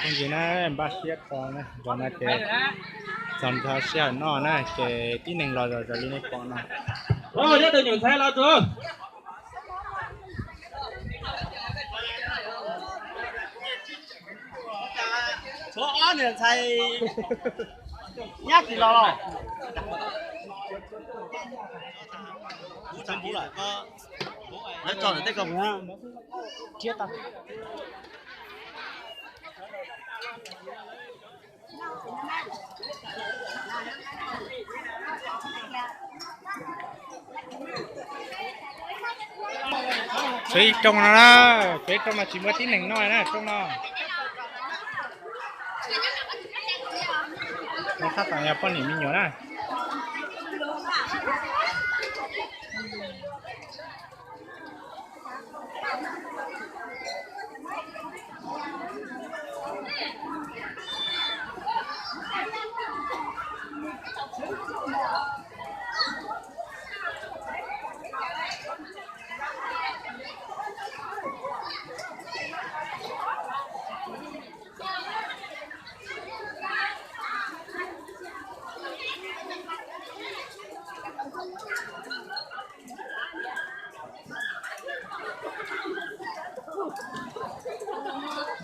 Ntsis na, npaj siab kho na, zaum no ces txog nrho sij hawm noj na ces tib neeg los zom zaws li nej pom no. Nyob tus nyuam ntxhais los tso. Tshuav ob niam ntxhais nyab tsis los los. Lawv tso ntawm tej ko mus. Tshuav ib rooj no na, tshuav ib rooj no tsis muaj tib neeg noj na rooj no. Tab tom yog poj niam me nyuam na.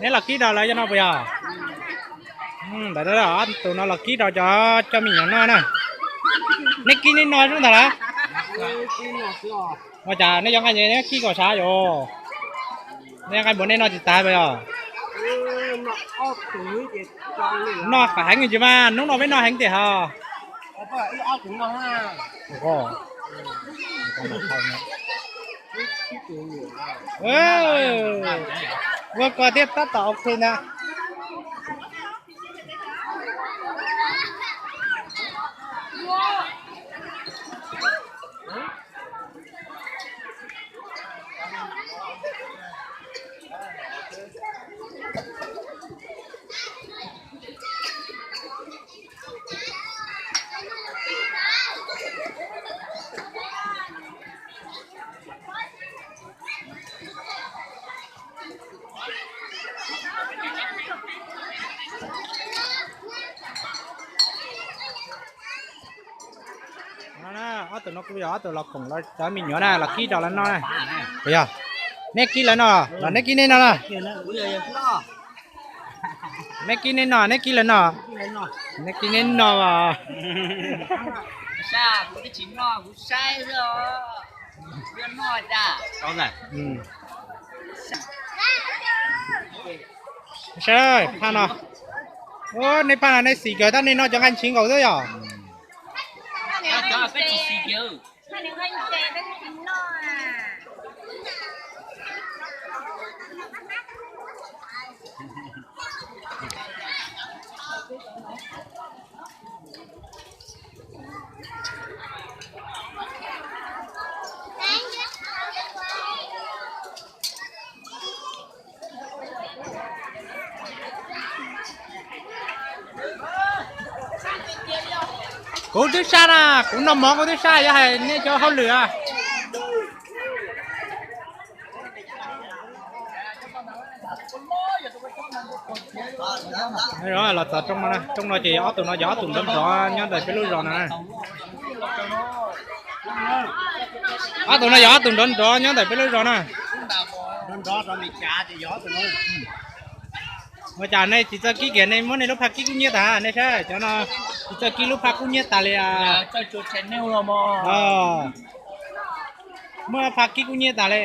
Neb los kib rau lawv cov no puas yog? Ntawm ob tug no los kib rau cov coj me nyuam noj na. Neb kib neb no xwb ntag lawm. Ua cas neb cov nqaij neb kib kom sav yom? Neb nqaij npua neb noj tsis tas puas yog? Noj qab heev tsis mas hnub no peb noj heev tiag hos. Ua ko thiab tab tom ok na. Ob tug no kuj yog ob tug los koom cov me nyuam na los kib rau lawv noj na. Puas yog? Neb kib lawv noj los neb kib neb noj na? Neb kib neb noj, neb kib lawv noj? Neb kib neb noj as. Saib phaj no. Nej phaj no nej xis kawg tab nej noj cov nqaij ntshis nkaus xwb yog. Kuv twb sab na, kuv noj mov kuv twb sab, yog hais nej cov hauj lwm a. Los txog rooj no, rooj no ces ob tug no yog ob tug nrov nrov nyob ntawm peb lub zos no. Ob tug no yog ob tug nrov nrov nyob ntawm peb lub zos na. Ua cas nej tsis txawj kib kiag, nej muab nej lub phaj kib kub hnyiab tas, nej saib cov no tsis txawj kib lub phaj kub hnyiab tas li. Muab phaj kib kub hnyiab tas li.